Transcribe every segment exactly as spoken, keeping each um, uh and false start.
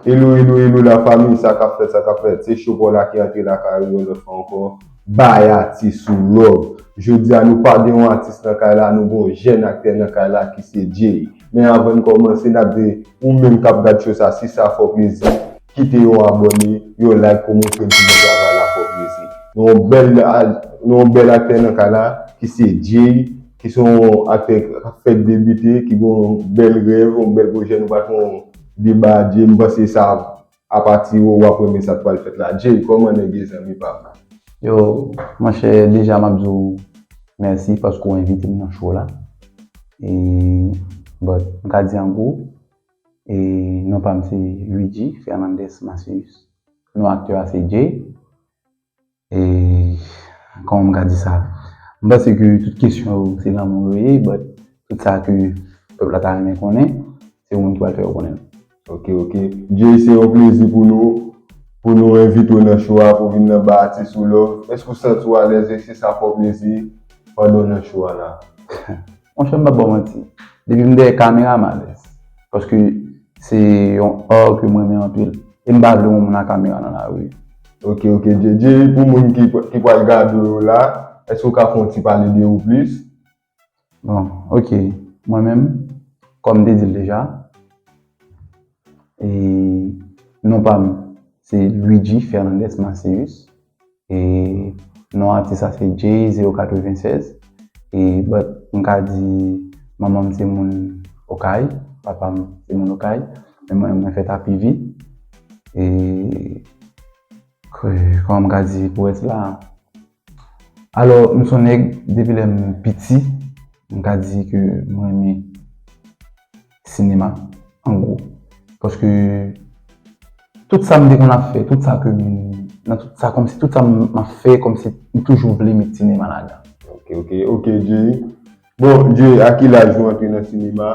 Hello, hello, hello la fanmi, sa k ap fèt, sa k ap fèt? Se Chopòl la ki antre lakay ou yon lòt fwa ankò. Bay atis ou love. Jodi a nou pa gen yon atis nan kay la, nou gen yon jèn aktè nan kay la ki se Jay. Men avan n kòmanse, n ap di ou menm k ap gad show sa, si sa fè w plezi, kite yon abòne, yon like pou montre m si travay la fè w plezi. Nou yon bèl, nou yon bèl aktè nan kay la ki se Jay, ki se yon aktè k ap fèk debite, ki gen yon bèl rèv, yon bèl pwojè, nou pral fè yon deba a Jay, m panse sa apati w ap renmen sa k pral fèt la. Jay, kòman nèg ye zanmi pa m? Yo, monchè, deja m ap di w mèsi paske w envite m nan show la. E, but, m ka di an gwo, e, non pa m se Luigi Fernandez Macius. Non aktè a se Jay. E, kòman m ka di sa? M panse ke tout kesyon yo se lanmou yo ye, but tout sa ke pèp la ta renmen konnen, se ou menm ki pral fè yo konnen. Ok, ok. Jay, se yon plezi pou nou, pou nou envite w nan show a, pou w vin nan bay atis ou love. Èske w santi w alèz, èske sa fè w plezi pandan w nan show a la? Monchè, m p ap ba w manti. Depi m dèyè kamera, m alèz. Paske se yon art ke m renmen anpil. E m pa vle yon moun a kamera nan lari. Ok, ok. Jay, Jay, pou moun ki, ki pral gade w la, èske w ka fè yon ti pale de ou plis? Bon, ok. Mwen menm, kòm m te di l deja, e non pa m, se Luigi Fernandez Macius. E non atis la se Jay zero katrevennsèz. E but m ka di manman m se moun Okay, papa m se moun Okay, men mwen, mwen fèt a P V. E kòman m ka di pou rès la? Alò, m se yon nèg, depi lè m piti, m ka di ke m renmen sinema, an gwo. Paske tout sa m te konn ap fè, tout sa ke m, nan tout sa, kòmsi tout sa m ap fè, kòmsi m toujou vle met sinema ladan. Ok, ok, ok, Jay. Bon, Jay, a ki laj ou antre nan sinema?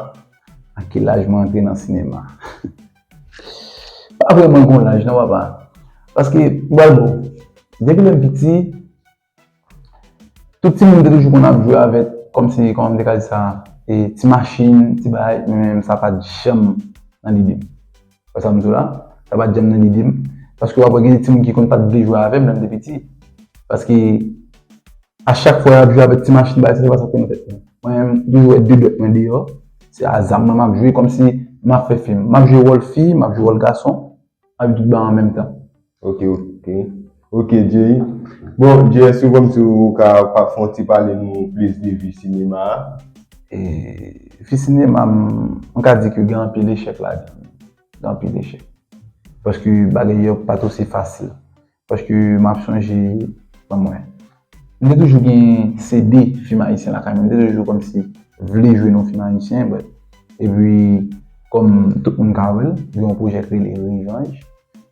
A ki laj mwen antre nan sinema? Pa vrèman gen yon laj non, papa. Paske, m pral di w, depi lè m piti, tout timoun te toujou konn ap jwe avèk, kòmsi, kòman m te ka di sa, e, ti machin, ti bagay, men menm sa pa t janm nan lide m. Wè sa m di w la? Sa pa t janm nan lide m. Paske w ap wè gen de timoun ki konn pa t vle jwe avè m lè m te piti. Paske a chak fwa y ap jwe avèk ti machin, bagay sa, se pa sa k te nan tèt mwen. Mwen menm, m toujou wè de dwèt mwen deyò. Se a zam nan m ap jwe, kòmsi m ap fè fim. M ap jwe wòl fi, m ap jwe wòl gason. Ap tout ba an menm tan. Ok, ok. Ok, Jay. Bon, Jay, èske w kòmsi w ka pa fè yon ti pale nou plis de vi sinema a? E, vi sinema, m, m ka di ke gen anpil echèk ladan. Gen anpil echèk. Paske bagay yo pa t osi fasil. Paske m ap chonje, ban mwen. M te toujou gen C D fim ayisyen lakay mwen. M te toujou kòmsi vle jwe nan fim ayisyen, but, epi, kòm tout moun ka wè l, gen yon pwojè k rele Revanj,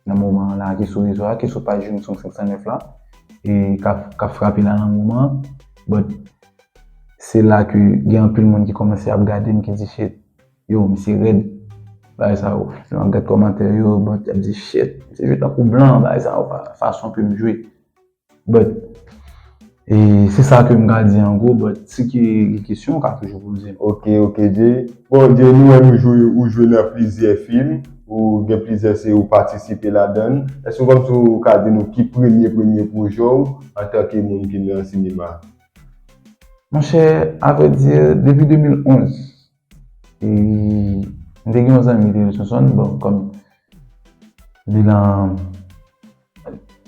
nan moman an la, ki sou rezo a, ki sou paj Jimson senk san nèf la, e k ap, k ap frape la nan moman an, but, se la ke gen anpil moun ki kòmanse ap gade m, ki di, "Shit, yo, misye rèd." Bagay sa yo. Lè m ap gad kòmantè yo, but, y ap di, "Shit, misye jwe tankou blan, bagay sa yo, fa-, fason ke m jwe." But, e se sa ke m ka di an gwo, but, si ke gen kesyon, w ka toujou poze m. Ok, ok, Jay. Bon, Jay, nou wè nou jwe, ou jwe nan plizyè fim, ou gen plizyè seri ou patisipe ladan l. Èske w kòmsi w ka di nou ki premye, premye pwojè w antanke moun ki nan sinema? Monchè, avrèdi, depi de mil onz, e, m te gen yon zanmi ki te rele Sonson, bon, kòm li nan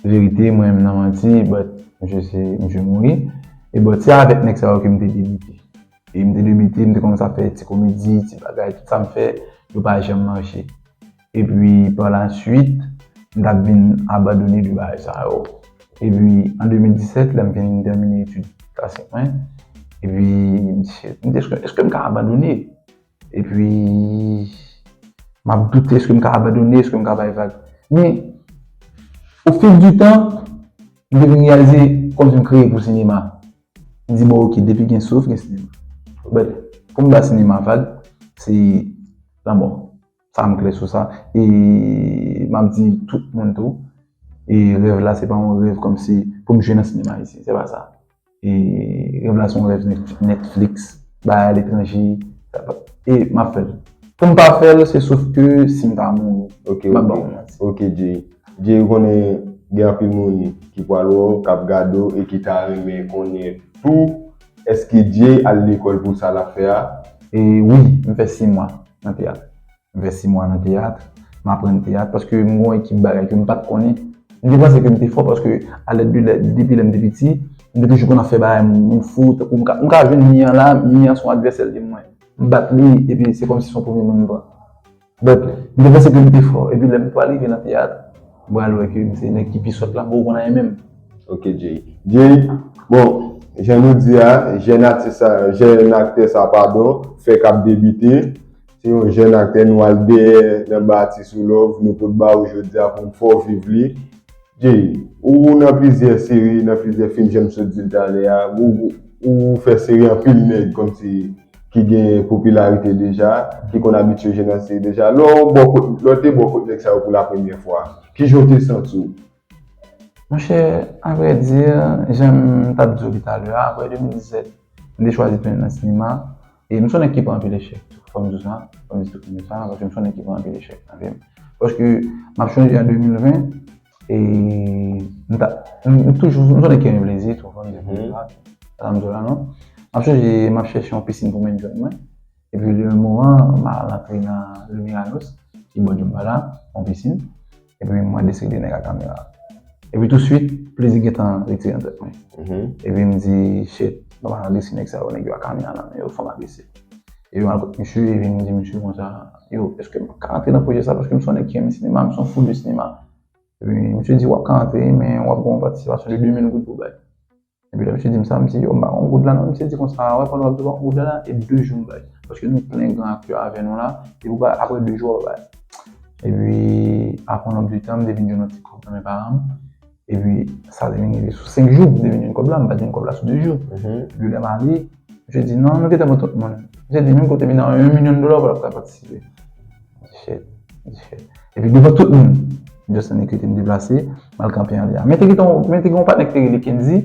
verite, mwen menm nan manti, but misye se, misye mouri. E but se avèk nèg sa yo ke m te debite. E m te debite, m te kòmanse ap fè ti komedi, ti bagay, tout sa m fè, yo pa janm mache. Epi, pa la swit, m t ap vin abandone de bagay sa yo. Epi, an de mil disèt, lè m vin tèmine etid klasik mwen, epi, m di, "Shit, m di, èske, èske m ka abandone?" Epi, m ap doute, èske m ka abandone, èske m ka bay vag. Men, au fil du temps, m te vin reyalize kòmsi m kreye pou sinema. M di, "Bon, ok, depi gen souf, gen sinema." But, pou m ba sinema vag, se lanmò. Sa m klè sou sa. E m ap di tout moun tou, e rèv la, se pa yon rèv kòmsi pou m jwe nan sinema isi. Se pa sa. E rèv la, se yon rèv Net-, Netflix, bay aletranje. E m ap fè l. Pou m pa fè l, se sof ke si m ta mouri. Ok, m ap ba w manti. Ok, Jay. Jay, ou konnen gen anpil moun ki pral wè w, k ap gade w e ki ta renmen konnen tou, èske Jay al lekòl pou sa l ap fè a? E wi, m fè sis mwa nan teyat. M fè sis mwa nan teyat, m aprann teyat, paske m gen yon ekip bagay ke m pa t konnen. M te panse ke m te fò, paske alèd de lè, depi lè m te piti, m te toujou konn ap fè bagay moun fou, tankou m ka, m ka jwenn Mian la, Mian se yon advèsè l te mwen. M bat li, epi se kòmsi se yon premye moun m pran. Donk, m te panse ke m te fò, epi lè m pral rive nan teyat, m pral wè ke m se nèg ki pi sòt la, m poko konn anyen menm. Ok, Jay. Jay, bon, jan nou di a, jèn atis sa, jèn aktè sa, padon, fèk ap debite. Se yon jèn aktè nou al dèyè nan ba atis ou love, nou pot ba ou jodi a pou n fè w viv li. Jay, ou nan plizyè seri, nan plizyè fim, jan m sot di l talè a, ou, ou fè seri anpil nèg kòmsi ki gen popilarite deja, ki konn abitye jwe nan seri deja. Lè w bò kot, lè w te bò kot nèg sa yo pou la premyè fwa, kijan w te santi w? Monchè, avrèdi, jan m t ap di w li talè a, apre de mil disèt, m te chwazi tounen nan sinema. E m se yon nèg ki pran anpil echèk tou. Fò m di w sa, fò m di tout moun sa, paske m se yon nèg ki pran anpil echèk nan vi m. Paske m ap chonje an de mil ven, e m ta, m, m toujou, m se yon nèg ki renmen plezi tou, fò m di tout moun sa, sa m di w la non. M ap chonje, m ap chèche yon pisin pou m enjoy mwen. Epi le moman, m al antre nan Le Miranos, ki bò Djoumba la, yon pisin. Epi m wè de seri de nèg ak kamera. Epi touswit, plezi gentan retire nan tèt mwen. Epi m di, shit, m ap al agrese nèg sa yo, nèg yo ak kamera nan men yo, fò m agrese. Epi m al kot misye, epi m di misye konsa, yo, èske m ka rantre nan pwojè sa? Paske m se yon nèg ki renmen sinema, m se yon fou de sinema. Epi misye di, w ap ka rantre, men w ap gen yon patisipasyon de de mil goud pou w bay. Epi lè misye di m sa, m di, yo, m pa gen yon goud la non. Misye di konsa, wè, pandan w ap di w pa gen yon goud la, la, e de jou m bay. Paske nou plen gran aktè avè nou la, epi w pa, apre de jou, w ap bay. Epi, apre yon nòt de tan, m te vin jwenn yon ti kòb nan men paran m. Epi, sa te vin rive sou senk jou, m te vin jwenn kòb la, m pa t jwenn kòb la sou de jou. Epi, lè m ale, misye di, non, nou gentan ban tout moun. Misye di, menm kote vin nan yon milyon dola, w pa t ap ka patisipe. Shit, shit. Epi devan tout moun, just annik kite m deplase, m al kanpe anlè a. Men te gen yon, men te gen yon patnè ki te rele Kendy,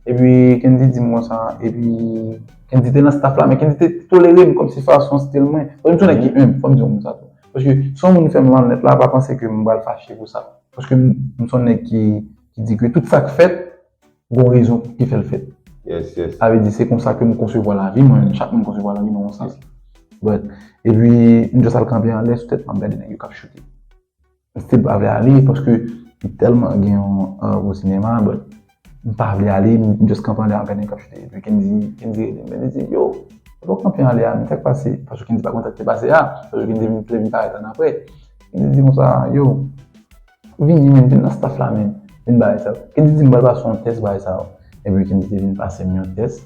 epi Kendy di m konsa, epi Kendy te nan staff la, men Kendy te tolere m kòmsi fason stil mwen. Paske m se yon nèg ki enb, fò m di yon moun sa tou. Paske si yon moun fè m malonèt la, pa panse ke m pral fache pou sa. Paske m, m se yon nèg ki, ki di ke tout sa k fèt, gon rezon ki fè l fèt. Yes, yes. Sa vle di se konsa ke m konsevwa lavi, mwen menm, chak moun konsevwa lavi nan yon sans. But, epi, m just al kanpe anlè sou tèt, m ap gade nèg yo k ap choute. M still pa vle ale, paske m tèlman gen yon, euh, pou sinema, but, m pa vle ale, m just kanpe anlè, m ap gade nèg k ap choute. Epi Kendy, Kendy rele m, li di, yo, ou kanpe anlè a, men sa k pase? Paske Kendy pa konn sa k te pase a, paske Kendy vin, te vin parèt ann apre. Kendy di konsa, yo, vini, men, vin nan staff la, men, vin bagay sa yo. Kendy di m pral pase yon tès bagay sa yo. Epi Kendy te vin pase m yon tès.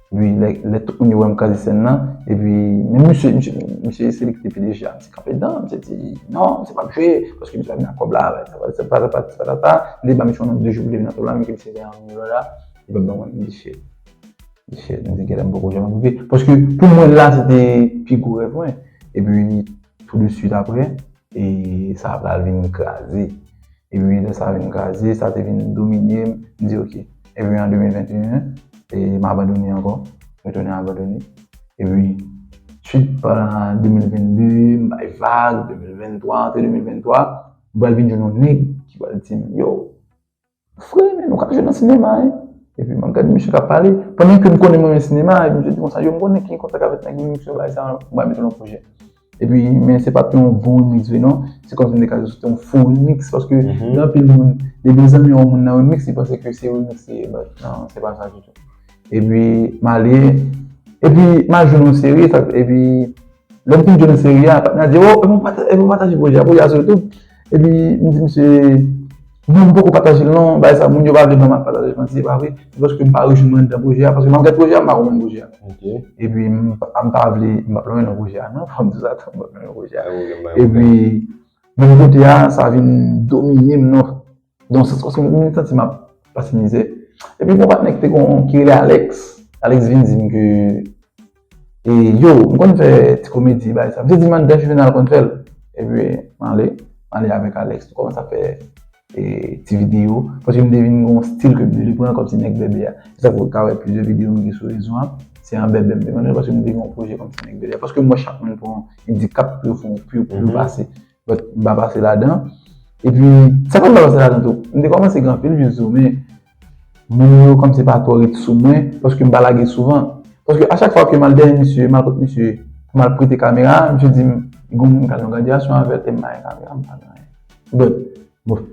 Epi lè, lè tout moun yo wè m kraze sèn nan, epi menm misye, misye, misye se li ki te P D G a, misye kanpe dedan, misye di, non, misye p ap jwe, paske misye pa vin ak kòb la, bagay sa, bagay sa, patati patata. M te ba misye yon nòt de jou pou l te vin nan twòp la, men ke misye te an milyon dola, li pa t ban mwen, m di shit. Shit, m di, genlè m poko janm rive. Paske pou mwen la, se te pi gwo rèv mwen. Epi, tou de swit apre, e sa pral vin kraze. Epi lè sa vin kraze, sa te vin domine m, m di ok. Epi an de mil venteyen, e m abandone ankò, m retounen abandone. Epi swit pa de mil vennde, m bay vag, de mil venntwa, antre de mil venntwa, m pral vin jwenn yon nèg ki pral di m, yo, frè, men nou ka jwe nan sinema, wi. Epi m ap gade misye k ap pale. Pandan ke m konnen mwen renmen sinema, epi misye di konsa, yo, m konnen ki gen kontak avèk nèg, misye bay sa, m pral mete l nan pwojè. Epi, men se pa t yon bon remix vre non. Se kòmsi m te ka di se te yon fo remix, paske gen anpil moun, depi zanmi yon moun nan remix, li panse ke se remix li ye, but non, se pa sa ditou. Epi, m ale, epi, m al jwenn yon seri, sa, epi, lè m fin jwenn seri a, patnè a di, oh, epi w pata-, epi w pataje pwojè a, pwojè a sou YouTube. Epi, m di misye, non, m poko pataje l non, bagay sa, moun yo pa vle ban m pataje, manti, se pa vre. Se paske m pa rejwenn mwen anndan pwojè a, paske m ap gad pwojè a, m pa konprann pwojè a. Epi m pa, m pa vle, m p ap lonje nan pwojè a non, fò m di sa tou, m p ap lonje nan pwojè a. Epi, menm kote a, sa vin domine m non. Donk, se paske m vin santi m ap pase mizè. Epi, gon patnè ki te gon, ki rele Alex. Alex vin di m ke, e, yo, m konn fè ti komedi, bagay sa. Misye di m anndan Juvenal konn fè l. Epi, m ale, m ale avèk Alex. Nou kòmanse ap fè e, ti videyo, paske m te vin gen yon stil ke m te vle pran kòmsi nèg bèbè a. Se sa k fè w ka wè plizyè videyo m gen sou rezo a, se an bèbè m te konn jwe, paske m te gen yon pwojè kòmsi nèg bèbè. Paske m wè chak moun pran endikap pou yo fè yon, pou yo, pou yo pase. But m pa pase ladan. Epi, sa fè m pa pase ladan tou. M te kòmanse gen anpil views tou, men moun yo kòmsi pa twò ret sou mwen, paske m pa lage souvan. Paske a chak fwa ke m al dèyè misye, m al kot misye, pou m al prete kamera, misye di m, li gon moun k al nan gradyasyon avè l, e m pa gen kamera, m pa gen anyen. But, bon,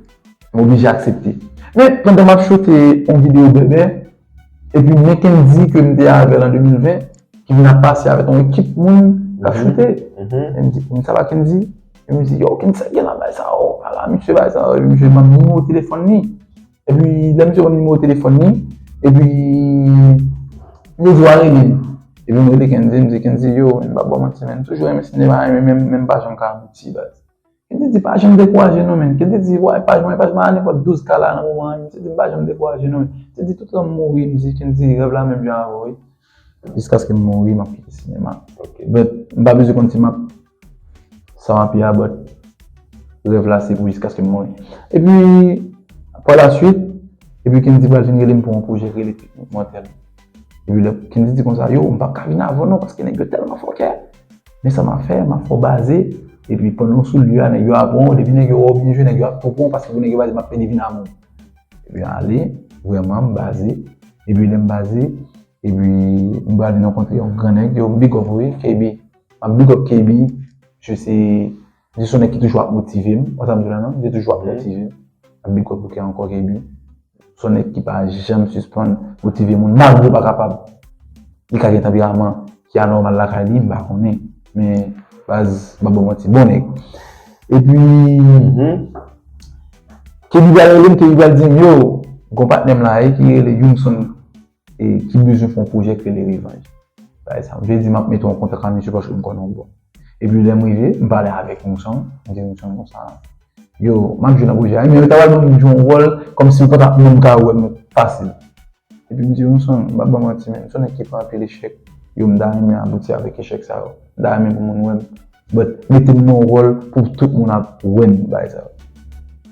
m oblije aksepte. Men, pandan m ap choute yon videyo bèbè, epi men Kendy ke m te avè l an de mil ven, ki vin ap pase avèk yon ekip moun k ap choute. E m di, "Sa va, Kendy?" E m di, "Yo, Kendy, sa gen la, bay sa, o, ala, misye, bay sa." Epi misye ban m nimewo telefòn li. Epi, lè misye ban m nimewo telefòn li, epi, yo di w a rele m. Epi, m rele Kendy, m di, "Kendy, yo, m pa ba w manti, men, m toujou renmen sinema, men, men, men m pa janm ka abouti, baz." Kendy di, "Pa janm dekouraje non, men." Kendy di, "Wè, pa janm, pa janm, a nenpòt douz ka la nan moman an." Misye di, "M pa janm dekouraje non, men." Misye di, "Toutan m mouri," m di, "Kendy, rèv la menm jan avè w, wi." Jiskaske m mouri, m ap kite sinema. But m pa bezwen konn si m ap sa m ap ye a, but rèv la se pou jiskaske m mouri. Epi, pa la suite, epi Kendy pral vin rele m pou yon pwojè ki rele Teknik Mòtèl. Epi lè Kendy di konsa, "Yo, m p ap ka vin avè w non, paske nèg yo tèlman fòkè." Men sa m ap fè, m ap fè w baze, epi pandan w sou lye a, nèg yo ap pran w, depi nèg yo wè w byen jwe, nèg yo ap tou pran w, paske pou nèg yo pa di m ap pèdi vin avè w. Epi ale, vrèman, m baze, epi lè m baze, epi m pral vin rankontre yon gran nèg, yo, big up, wi, K B, m ap big up K B, misye se, misye se yon nèg ki toujou ap motive m, w sa m di w la non, misye toujou ap motive m, m ap big up ou ankò K B. Se yon nèg ki pa janm sispann motive moun, malgre w pa kapab. Li ka gen tanperaman ki anòmal lakay li, m pa konnen. Men, baz, m pa ba w manti, bon nèg. Epi, K B pral rele m, K B pral di m, "Yo, gon patnè m la, e ki rele Youngson, e ki bezwen fè yon pwojè ki rele Revanj." Bagay sa, m vle di, m ap mete w an kontak ak misye paske m konnen w bon. Epi lè m rive, m pale avèk Youngson, m di Youngson konsa, "Yo, m ap jwe nan pwojè a." Men yo ta pral ban m jwe yon wòl kòmsi yo pa t ap menm ka wè m fasil. Epi m di Youngson, m pa ba w manti, men, m se yon nèg ki pran anpil echèk. Yo, m ta renmen abouti avèk echèk sa yo. M ta renmen pou moun wè m. But, mete m nan yon wòl pou tout moun ap wè m, bagay sa yo.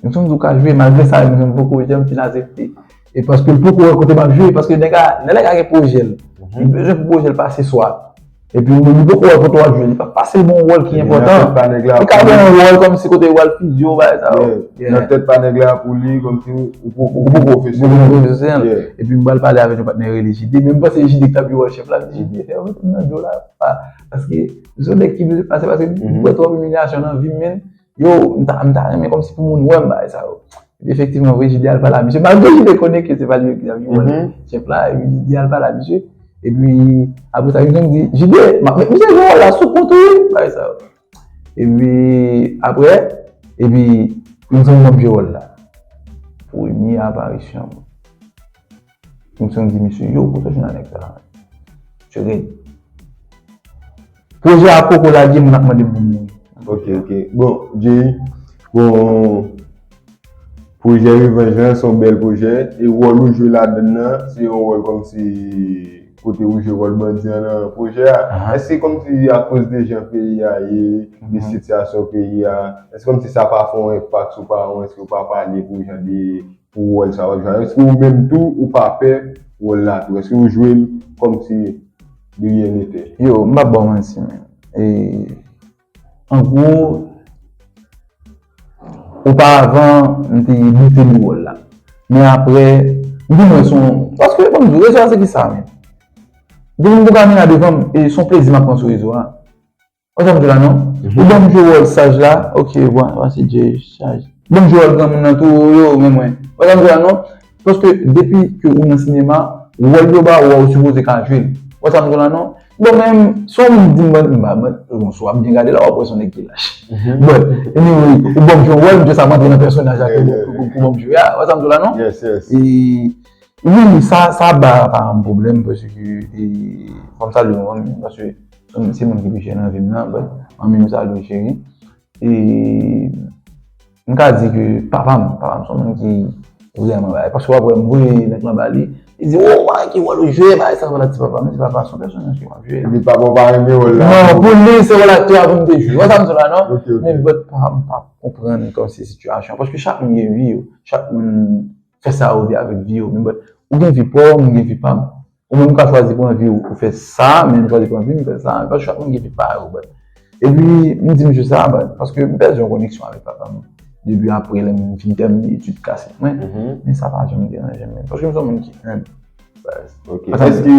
Youngson di w ka jwe, malgre sa, Youngson poko janm fin aksepte. E paske l poko wè kote m ap jwe, paske nèg la, lè nèg la gen pwojè l, li bezwen pou pwojè l pase swa. Epi ou menm, li poko wè kote w ap jwe, li pa pase l bon wòl ki enpòtan. Li ka gen yon wòl kòmsi kote yo pral fizye w, bagay sa yo. Nan tèt pa nèg la pou li, kòmsi ou poko pwofesyonèl. Epi m pral pale avèk yon patnè rele J D, men m panse J D ki t ap jwe wòl chèf la, m di, "J D, fè w mete m nan dlo la, pa." Paske m se yon nèg ki bezwen pase, paske m pran twòp imilyasyon nan vi m, men. Yo, m ta, m ta renmen kòmsi pou moun wè m, bagay sa yo. Epi efektivman, vre, J D al pale a misye. Malgre J D konnen ke se pa li menm ki t ap jwe wòl chèf la, epi J D al pale a misye. Epi, apre sa, Youngson di, "J D, m ap met misye jwe wòl la sou kont ou, wi," bagay sa yo. Epi, apre, epi, Youngson ban m jwe wòl la. Premye aparisyon mwen. Youngson di, "Mesye, yo, kote w jwenn ak nèg sa a?" Misye red. Pwojè a poko lage, moun ap mande m pou m mouri. Ok, ok. Bon, Jay, bon, pwojè Revanj lan, se yon bèl pwojè. E wòl ou jwe ladann nan, se yon wòl kòmsi kote ou jwe wòl bandi an nan pwojè a. Èske kòmsi akoz de jan peyi a ye, de sitiyasyon peyi a, èske kòmsi sa pa fè yon enpak sou paran w, èske yo pa pale pou jan de pou wòl sa w ap jwe a? Èske ou menm tou, ou pa pè wòl la tou? Èske ou jwe l kòmsi de rien n'était? Yo, m p ap ba w manti, men. E, an gwo, oparavan, m te doute de wòl la. Men apre, m vin wè se yon, paske, ban m di w, rezo a se ki sa, men? Depi m gon kamera devan m, e se yon plezi m ap pran sou rezo a. Ou sa m di la non? Ou ban m jwe wòl saj la, ok, bon, pase Jay saj. Ban m jwe wòl granmoun nan tou, yo, men mwen. Ou sa m di la non? Paske depi ke ou nan sinema, wòl yo ba ou a, ou sipoze ka jwe l. Ou sa m di la non? Bon, men, si yon moun di m, ban, ban, bon, si w ap byen gade la, w ap wè se yon nèg ki lach. But, anyway, ou ban m jwe wòl, m just ap antre nan pèsonaj la ke ou, ou, ou ban m jwe a. Ou sa m di la non? E, Wi, sa, sa ba paran m pwoblèm, paske, e, fò m salye manmi m, paske se, se moun ki pi chè nan vi m nan, but manmi m, m salye w, cheri. E, m ka di ke papa m, papa m se yon moun ki vrèman bagay, paske w ap wè m voye nèg lan ba li, li di, "O, bagay ki wòl ou jwe, bagay sa, vwala ti papa." M di, "Papa, se yon pèsonaj ke m ap jwe." Li papa w pa renmen wòl la. Non, pou li, se wòl aktè a pou m te jwe. Ou wè sa m di la, non? Ok, ok. Men, but, papa m pa konprann kòmsi sitiyasyon, paske chak moun gen vi yo, chak moun fè sa yo vle avèk vi yo. Men, but, ou gen vi pa w, mwen gen vi pa m. Ou menm ou ka chwazi pou anvi ou, ou fè sa, men m chwazi pou anvi m fè sa. Paske chak moun gen vi pa yo, but. Epi, m di misye sa, but, paske m pèdi yon koneksyon avèk papa m. Depi apre, lè m fin tèmine etid kaset mwen, men sa pa janm deranje m, men. Paske m se yon moun ki enb. Ok. Èske,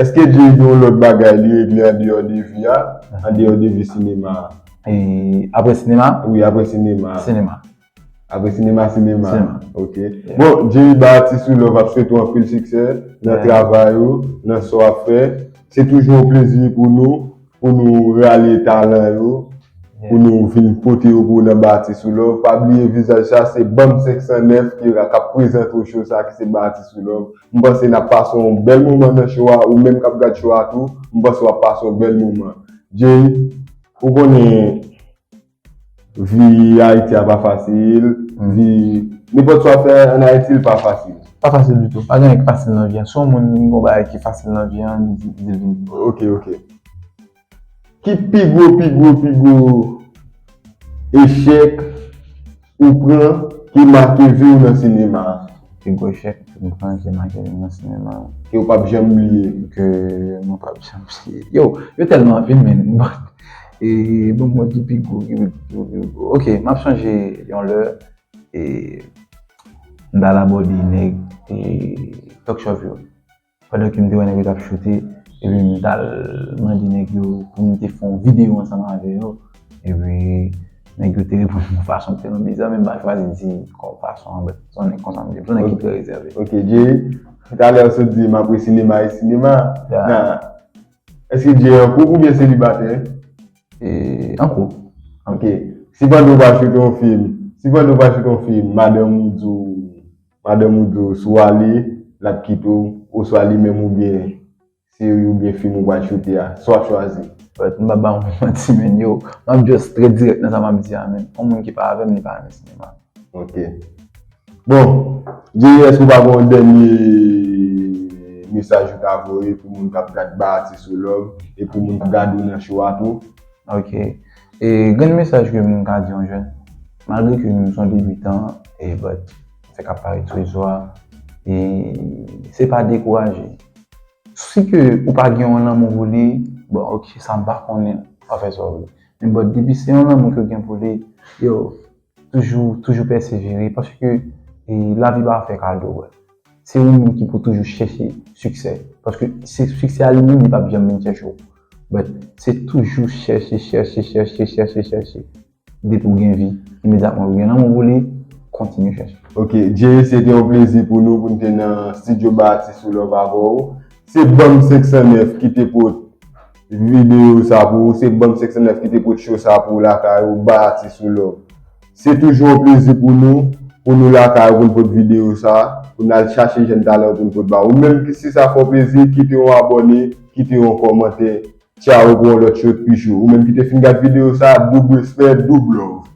èske Jay gen yon lòt bagay li regle andeyò de vi a, andeyò de vi sinema a? E apre sinema? Wi, apre sinema. Sinema. Apre sinema, sinema. Sinema. Ok. Bon, Jay, ba Atis Sou Love ap swete w anpil siksè nan travay ou, nan sa w ap fè. Se toujou yon plezi pou nou, pou nou rale talan yo, pou nou vin pote yo pou w nan Ba Atis Sou Love. Pa bliye vizaj sa, se Banm senk san nèf ki k ap prezante w show sa ki se Ba Atis Sou Love. M panse n ap pase yon bèl moman nan show a, ou menm k ap gad show a tou, m panse w ap pase yon bèl moman. Jay, ou konnen vi Ayiti a pa fasil, vi nenpòt sa w ap fè ann Ayiti l pa fasil. Pa fasil ditou. Pa gen anyen ki fasil nan vi a. Si yon moun gen yon bagay ki fasil nan vi a, li di l vin. Ok, ok. Ki pi gwo, pi gwo, pi gwo echèk ou pran ki make vi w nan sinema a? Pi gwo echèk m pran ki make vi m nan sinema a. Ke w p ap janm bliye. Ke mwen p ap janm bliye. Yo, yo tèlman anpil, men. E bon, mwen ki pi gwo, ki pi gwo, ki pi gwo. Ok, m ap chanje yon lè, e m t al abòde nèg, e talk show yo. Pandan ke m te wè nèg yo t ap choute, epi m t al mande nèg yo pou m te fè yon videyo ansanm avè yo. Epi nèg yo te reponn m yon fason ki te nan biza, men m pa chwazi di kòm fason an, but se yon nèg konsa m ye, se yon nèg ki trè rezève. Ok, Jay, talè w sot di m apre sinema e sinema. Nan, èske Jay an koup oubyen selibatè? E an koup. Ok. Si pandan w pral choute yon fim, si pandan w pral choute yon fim, madanm ou di w, madanm ou di w, si w ale, l ap kite w, oswa li menm oubyen seri oubyen fim ou pral choute a, sa w ap chwazi? But m p ap ba w manti, men, yo, m ap just trè dirèk nan sa m ap di a, men. Yon moun ki pa avè m, li pa renmen sinema. Ok. Bon, Jay, èske w pa gen yon dènye mesaj ou ta voye pou moun k ap gad Ba Atis Sou Love e pou moun k ap gade w nan show a tou? Ok. E grenn mesaj ke m ka di yon jèn, malgre ke m se yon debitan, e but, m fèk ap parèt sou rezo a, e se pa dekouraje. Si ke ou pa gen yon lanmou pou li, bon, ok, sa m pa konnen, w a fè sa w vle. Men but, depi se yon lanmou ke w gen pou li, yo, toujou, toujou pèsevere, paske, e, lavi pa fè kado, but. Se ou menm ki pou toujou chèche siksè. Paske se siksè a li menm, li p ap janm vin chèche w. But se toujou chèche, chèche, chèche, chèche, chèche. Depi w gen vi, imedyatman ou gen lanmou pou li, kontinye chèche. Ok, Jay, se te yon plezi pou nou, pou n te nan estidyo Ba Atis Sou Love avè w. Se Banm senk san nèf ki te pot videyo sa pou ou, se Banm senk san nèf ki te pot show sa pou ou lakay ou, Ba Atis Sou Love. Se toujou yon plezi pou nou, pou nou lakay ou, pou n pot videyo sa, pou n al chache jèn talan pou n pot ba ou. Ou menm ki, si sa fè w plezi, kite yon abòne, kite yon kòmantè. Tchaw, pou yon lòt show pi cho. Ou menm ki te fin gad videyo sa, doub respè, doub love.